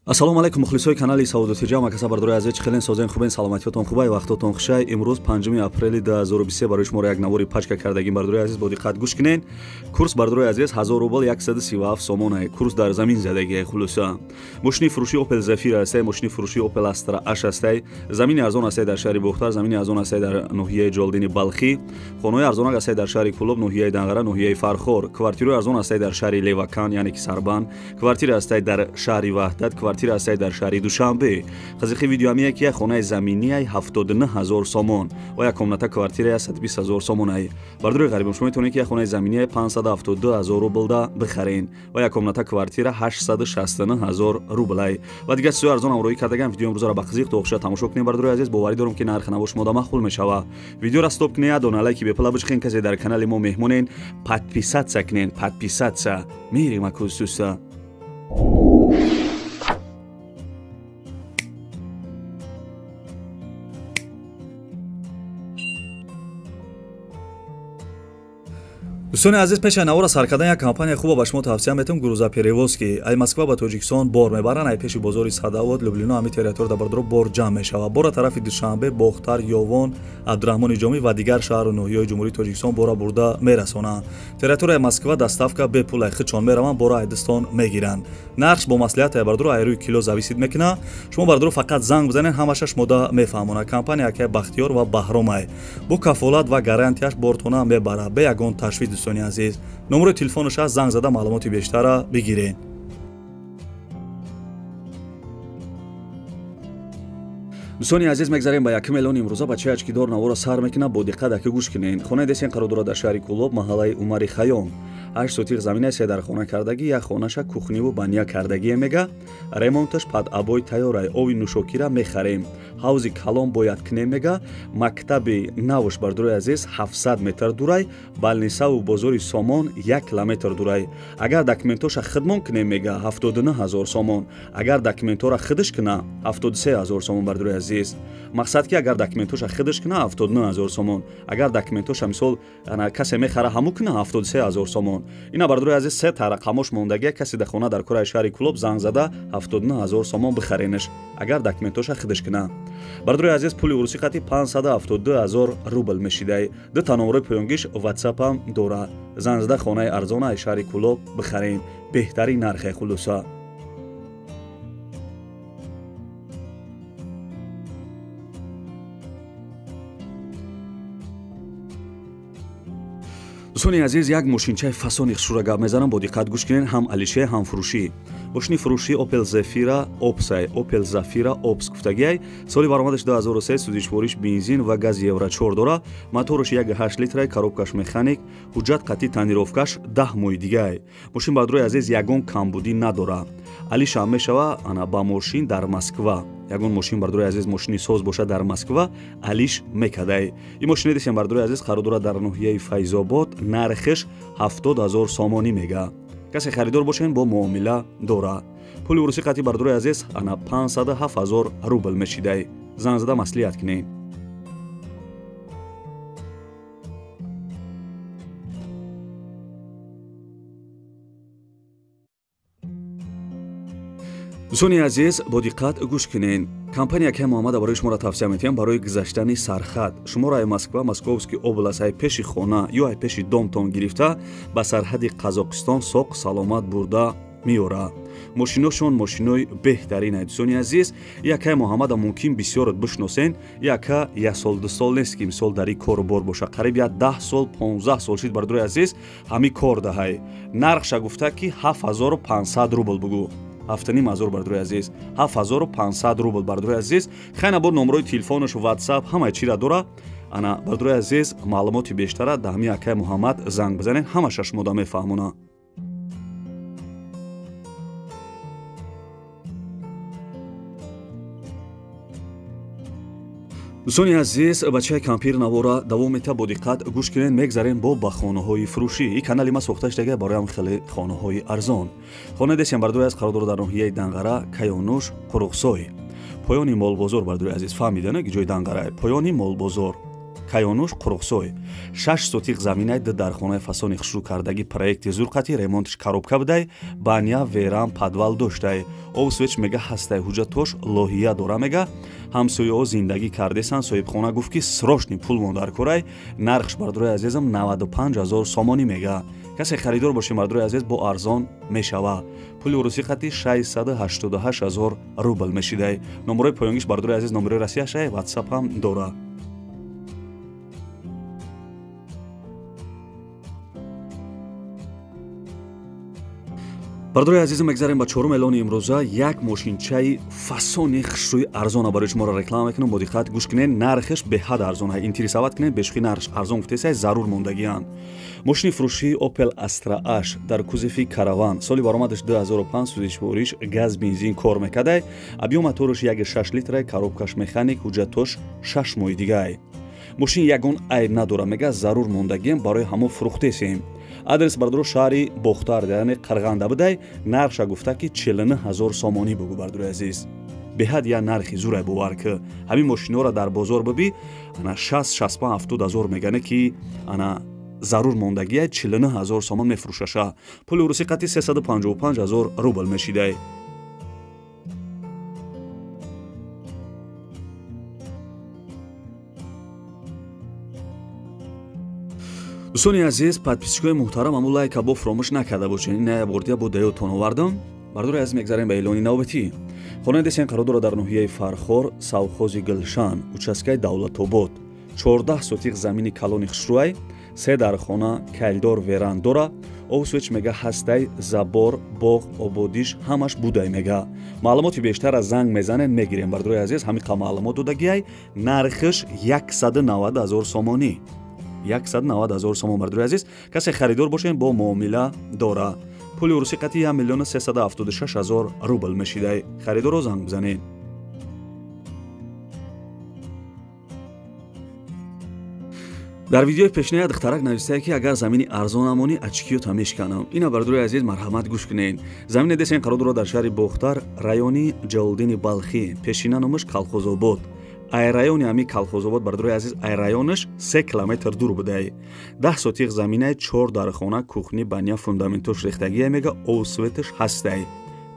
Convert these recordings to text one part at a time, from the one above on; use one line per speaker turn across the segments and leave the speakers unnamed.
Ассалому алайкум мухлисои канали Савдоти Ҷам, акаса бардорои азиз, хелен созен хубен, саломатиётон хубай, вақтотон хушай. Имрӯз 5 апрели 2023 барои шуморо як навори пачка кардагим. Бардорои азиз, бо диққат гӯш кунен. Курс бардорои азиз 1000 рубл 137 сомона. Курс дар замин задагии хулоса. Мошини фурӯши Opel Zafira астай, мошини фурӯши Opel Astra H астай. Замини арзон астай дар шаҳри Бохтар, замини арзон астай дар ноҳияи Ҷолдини Балхӣ. Хонаҳои арзонак астай дар шаҳри Кӯлоб, ноҳияи Данғара, ноҳияи Фархор. Квартираҳои арзон астай дар шаҳри Левакан, яъне ки Сарбанд. Квартира астай дар шаҳри Ваҳдат, квартира астай дар шаҳри Душанбе. Қызиқи видеоамие ки як хонаи заминияй 79 000 сомон ва як комната квартирая 120 000 сомонай. Бардорои ғарибам, шумо метавонед ки як хонаи заминияй 572 000 рублда бихарен ва як комната квартира 869 000 рублай. Ва дигар чизҳои арзон ҳамроҳӣ кардагам. Видео имрӯзаро ба қизиқ то охиша тамошо кунед. Бардорои азиз, боварӣ дорам ки нархи наво шумода маъқул мешава. Видеоро стоп кунед, дона лайки бепула бичиқен. Касе дар канали мо меҳмонен, подписаться кунед, подписаться. Мерим акусуса. Дӯстони азиз, пеш аз навора сар кардан як компания хуба ба шумо тавсия метавам, грузоперевозки. Ай Москва ба Тоҷикистон бор мебаранд, ай пеши бозори Садовод, Люблино, ҳами территория бардоро бор ҷамъ мешавад. Бора тарафи Душанбе, Бохтар, Ёвон, Абдураҳмони Ҷомӣ ва дигар шаҳру ноҳияҳои Ҷумҳурии Тоҷикистон бора бурда мерасонанд. Территорияи Москва доставка бепул, ай худшон мераванд, бора ай дӯстон мегиранд. Нархш бо маслиҳат ай бардоро ай рӯи кило зависит мекунад. Шумо бардоро фақат занг бизанед, ҳамаша шумода мефаҳмонад. Компания акай Бахтиёр ва Баҳромай. Бо кафолат ва гарантияш бортона мебарад, бе ягон ташвиш. Дӯстони азиз, номерои телефонаш аст, занг зада маълумоти бештара бигиред. Дӯстони азиз, мегзарем ба якум эълони имрӯза. Бачаи ачкидор навора сар мекунад, бо диққат аки гӯш кунед. Хонаи десен қарор дорад дар шаҳри Кӯлоб, маҳаллаи Умари Хайём. 8 сотиқ замина, се дар хона кардагӣ, як хонаша кухниву баня кардагие мега. Ремонташ под обой тайёрай, ови нӯшокира мехарем. Ҳавзи калон бояд кунем мега. Мактаби навш бардорои азиз 700 метр дурай, балнисаву бозори Сомон 1 километр дурай. Агар документоша хидмон кунем мега 79 000 сомон. Агар документора хидш куна 73 000 сомон бардорои азиз. Мақсад ки агар документоша хидш куна 79 000 сомон. Агар документоша мисол касе мехара ҳаму куна 73 000 сомон. Ина бардорои азиз се та рақамош мондагия. Касе дар хона дар кораи шаҳри Кӯлоб занг зада 79 000 сомон бихаренаш, агар документоша хидш куна. Бардорои азиз, пули урусӣ қати 572 000 рубл мешидай. Ду та номерои поёнгиш ватсапам дора. Занг зада хонаи арзона аз шаҳри Кӯлоб бихарен. Беҳтарин нархе хулоса. Дӯстони азиз, як мошинчаи фасони хушура гап мезанам, бо диққат гӯш кунед. Ҳам алише, ҳам фурӯшӣ. Мошини фурӯшӣ Opel Zafira Ops-ай, Opel Zafira Ops гуфтагиай. Соли баромадаш 2003, сӯзишвориш бензин ва гази Евро 4 дора. Мотораш 1.8 литрай, коробкаш механик, ҳуҷҷат қатъи тонировкаш 10 моҳи дигай. Мошин бардорои азиз ягон камбудӣ надора. Алишам мешава ана ба мошин дар Москва. Ягон мошин бардорои азиз мошини соз бошад дар Москва алиш мекадай. Ин мошини десем бардорои азиз қарор дорад дар ноҳияи Файзобод, нархиш 70 000 сомонӣ мега. Касе харидор бошен бо муомила дора. Пули урусӣ қатъи бардорои азиз ана 507 000 рубл мешидай. Занг зада маслиҳат кунед. Дӯстони азиз, бо диққат гӯш кунед. Компания ки Муҳаммада барои шуморо тавсия метиҳам барои гузаштани сархат. Шуморо ай Москва, Московский област, ай пеши хона ё ай пеши домтон гирифта ба сарҳади Қазоқистон соқ саломат бурда меёрад. Мошиношон мошинои беҳтарин. Дӯстони азиз, якай Муҳаммада мумкин бисёрот бишносен, яка як сол ду сол нест ки мисол дар ин кору бор боша. Қариб як 10 сол 15 сол шид бардорои азиз ҳами кор даҳай. Нархша гуфта ки 7500 рубл бугӯ. 7500 бардорои азиз, 7500 рубл бардорои азиз. Хайна бо номерои телефонаш, ватсап ҳамаи чира дора. Ана бардорои азиз, маълумоти бештара дар ҳами акай Муҳаммад занг бизанед, ҳамаша шумода мефаҳмона. Дӯстони азиз, бачаи кампир навора давом мета, бо диққат гӯш кунед. Мегзарем бо ба хонаҳои фурӯшӣ. Ин канали ма сохта шудага бароям хеле хонаҳои арзон. Хонаи десем бардорои аз қарор дорад дар ноҳияи Данғара, Каёнуш, Қуруқсой. Поёни молбозор бардорои азиз, фаҳмида ки ҷои Данғара, поёни молбозор. Каёнуш Қурғсой. 6 сотиқ заминай ду дархонаи фасони хушрӯ кардаги проекти зурқати ремонтш коробка будай, баня, верам, подвал доштай. Об свеч мега ҳастай, ҳуҷҷатош лоҳия дора мега. Ҳамсояҳо зиндагӣ кардесан, соҳибхона гуфт ки срочный пул мон дар корай. Нархш бардорои азизам 95 000 сомонӣ мега. Касе харидор боши мардорои азиз бо арзон мешава. Пули урусӣ қати 688 000 рубл мешидай. Номерои поёнгиш бардорои азиз номерои Россия шай, WhatsApp ҳам дора. Бардорои азизам, мегзарем ба чорум эълони имрӯза. Як мошинчаи фасони хушрӯи арзона барои шуморо реклама мекунам, бо диққат гӯш кунед. Нархаш беҳад арзон ҳай, интересовать кунед, бешухӣ нархш арзон гуфтесай, зарур мондагианд. Мошини фурӯшии Opel Astra H дар кузови Караван, соли баромадаш 2005, сӯзишвориш газ бензин кор мекардай. Объём мотораш 1,6 литрай, коробкаш механик, ҳуҷҷатош 6 моҳи дигай. Мошин ягон айб надора мега, зарур мондагиам, барои ҳамо фурӯхтесем. Адрес бардоро шаҳри Бохтар, яъне Қарғанда будай. Нархша гуфта ки 49 000 сомонӣ бугу бардори азиз. Беҳад я нархи зурай, бовар ки ҳамин мошинҳоро дар бозор бибӣ, ана 60, 65, 70 ҳазор мегане ки ана зарур мондагия 49 000 сомон мефурӯшаша. Пули урусӣ қати 355 000 рубл мешидай. Дӯстони азиз, подписчикои муҳтарам, аму лайка бо фуромӯш накарда бошед. Ин як бордия бо даётон овардам. Бардори азиз, мегзарем ба эълони навбатӣ. Хонаи десен қарор дорад дар ноҳияи Фархор, совхози Гулшан, участкаи Давлатобод. 14 сотиқ замини калони хушрӯай, 3 дархона, кайлдор, веран дора. Об свеч мега ҳастай, забор, боғ, ободиш ҳамаш будай мега. Маълумоти бештар аз занг мезанем, мегирем. Бардори азиз, ҳамин қа маълумот додагиай. Нархиш 190 000 сомонӣ. 190 000 сомон бардори азиз. Касе харидор бошем бо муомила дора. Пули урусӣ қати 1 376 000 рубл мешидай. Харидорро занг бизанед. Дар видеои пешина духтарак навистае ки агар замини арзон амонӣ очкиёта мешканам. Ина бардори азиз, марҳамат гӯш кунед. Замини десен қарор дорад дар шаҳри Бохтар, райони Ҷалолиддини Балхӣ, пешина номаш Колхозобод. Ай райони ҳами Колхозобод бардори азиз, ай районаш 3 километр дур будай. 10 сотиқ заминай, 4 дархона, кухни, баня, фундаментош рехтагия мега, об светаш ҳастай.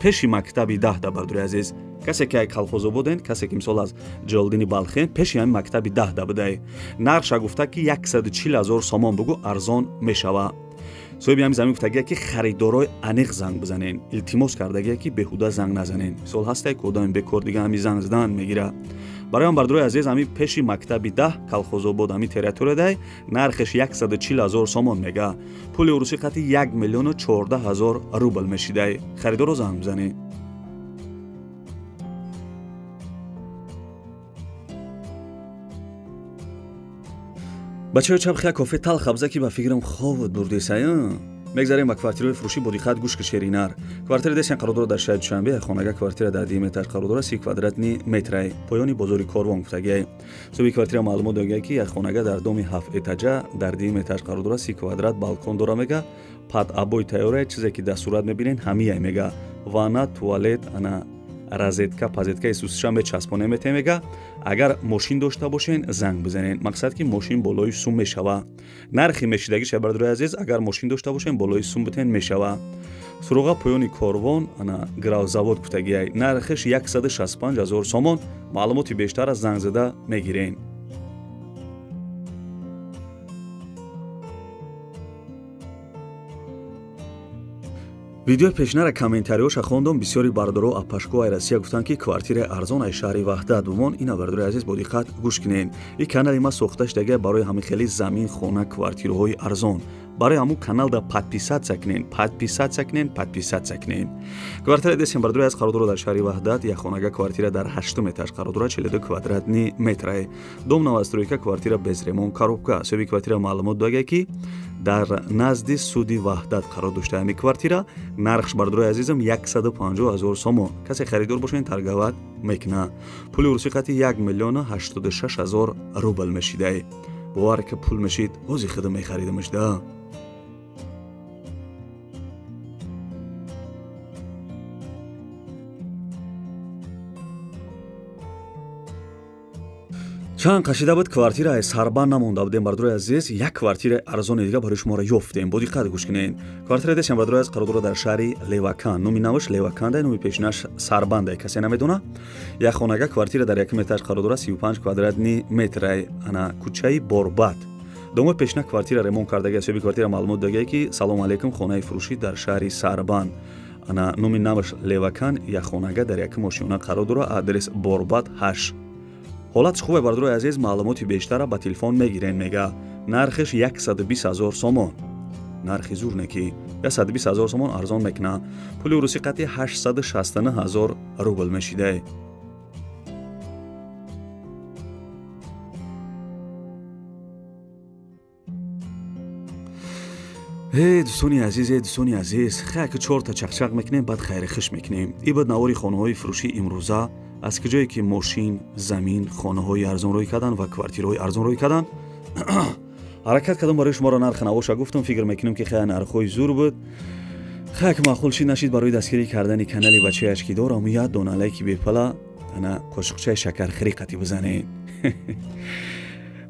Пеши мактаби 10 да бардори азиз. Касе ки ай Колхозободен, касе ки мисол аз Ҷалолиддини Балхен, пеши ҳами мактаби 10 да будай. Нархша гуфта ки 140 000 сомон бугу, арзон мешава. Соҳиби ҳами замин гуфтагия ки харидорои аниқ занг бизанен. Илтимос кардагия ки беҳуда занг назанен. Мисол ҳастай ки одами бекор дига ҳами занг задан мегира. Барои он бардорои азиз, ҳами пеши мактаби 10 Колхозобод ҳами территориядай, нархеш 140 000 сомон мега. Пули урусӣ қати 1 014 000 рубл мешидай. Харидорро занг бизанед. Бачаё чабхия кофе талх абза ки ба фикрам хобот бурдесай. Мегзарем ба квартираҳои фурӯшӣ, бо диққат гӯш ки шеринар. Квартира десен қарор дорад дар шаҳри Душанбе, хонага квартира дар 10 метр қарор дорад, 30 квадратни метрай. Поёни бозори Корвон гуфтагиай. Соҳиби квартира маълумот додагиай ки як хонага дар доми 7 этажа дар 10 метр қарор дорад, 30 квадрат, балкон дора мега, пад обой тайёрай, чизе ки дар сурат мебинен ҳамияй мега. Ванна, туалет, ана розетка, пазетка исусиша мечаспоне мете мега. Агар мошин дошта бошен, занг бизанед. Мақсад ки мошин болои сум мешава. Нархи мешидагиша бардорои азиз, агар мошин дошта бошен, болои сум битен мешава. Суроға поёни Корвон, ана гравзавод гуфтагиай. Нархиш 165 000 сомон. Маълумоти бештар аз занг зада мегирен. Видеои пешинара комментариҳоша хондам, бисёри бардоро апашко ай Россия гуфтанд ки квартираи арзон ай шаҳри Ваҳдат бумон. Ина бардори азиз, бо диққат гӯш кунед. Ин канали ма сохта шудагия барои ҳамин хели замин, хона, квартираҳои арзон. Барои ҳамун каналда подписаться кунед, подписаться кунед, подписаться кунед. Квартира десем бардори аз қарор дорад дар шаҳри Ваҳдат, як хонага квартира дар 8 этаж қарор дорад, 42 квадратни метрай. Дом новостройка, квартира без ремонт, коробка. Соҳиби квартира маълумот додагия ки дар назди суди Ваҳдат қарор дошта ҳамин квартира. Нархш бардорои азизам 150 000 сомон. Касе харидор бошед, торговать мекуна. Пули урусӣ қати 1 086 000 рубл мешидай. Бовар ки пул мешид, ҳози худам мехаридамаш да. Чанд қашида буд квартираи Сарбанд намонда будем, бардорои азиз, як квартираи арзони дига барои шуморо ёфтем. Бо диққат гӯш кунед. Квартира десем, бардорои азиз, қарор дорад дар шаҳри Левакан. Номи наваш Левакандай, номи пешинаш Сарбандай, касе намедона. Як хонага квартира дар якум этаж қарор дорад, 35 квадратни метрай, ана кӯчаи Борбад. Домои пешина квартира ремонт кардаги, ҳисоби квартира маълумот дагае ки салом алейкум, хонаи фурӯшӣ дар шаҳри Сарбанд. Ана номи наваш Левакан, як хонага дар якум ошёна қарор дорад, адрес Борбад 8. Ҳолатш хубе, бардорои азиз, маълумоти бештара ба телефон мегирен, мега. Нархиш 120 000 сомон. Нархи зур неки 120 000 сомон арзон мекуна. Пули русӣ қатъи 869 000 рубл мешида. Эй дӯстони азиз, эй дӯстони азиз, хай ки чорта чақчақ мекунем, баъд хайри хиш мекунем. И бад навори хонаҳои фурӯшии имрӯза, аз куҷое ки мошин, замин, хонаҳои арзон рӯй кардан ва квартираҳои арзон рӯй кардан. Ҳаракат кардам барои шуморо нархи навоша гуфтам, фикр мекунем ки хай нархҳои зур буд. Хай ки маъқул шид нашид, барои дастгирӣ кардани канали бачаи ашкидор аму як дона лайки бепала, ана қошуқчаи шакархӯрӣ қатӣ бизанед.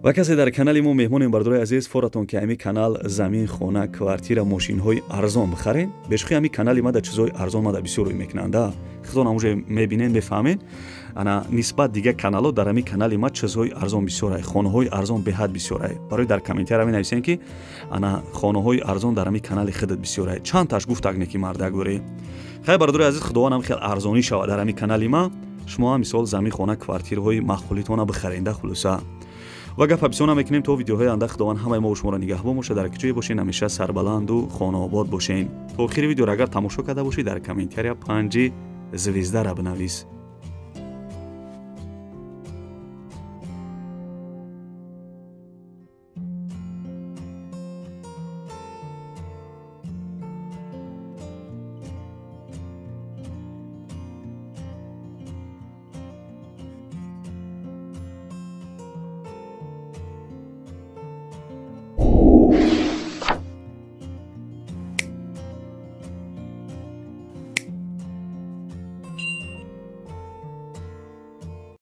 Ва касе дар канали мо меҳмонем, бардорои азиз, форатон ки ҳами канал замин, хона, квартира, мошинҳои арзон бихарен. Бешухи ҳами канали ма дар чизҳои арзон ма дар бисёр рӯй мекунанда. Худтон ҳамуҷо мебинен, мефаҳмен. Ана нисбат дига канало дар ҳами канали ма чизҳои арзон бисёрай, хонаҳои арзон беҳад бисёрай. Барои дар комментария менависен ки ана хонаҳои арзон дар ҳами канали худат бисёрай. Чанд таш гуфтак неки мардак дорӣ. Хай бардорои азиз, худованд ҳам хел арзонӣ шавад дар ҳами канали ма. Шумо ҳам мисол замин, хона, квартираҳои маъқулитона бихаренда хулоса. Ва гапа бисёр намекунем то видеоҳои анда. Худованд ҳамаи мо шуморо нигаҳбон бошад, дар куҷое бошен ҳамеша сарбаланду хонаобод бошен. То охири видеоро агар тамошо карда бошӣ, дар комментария 5 звездара бинавис.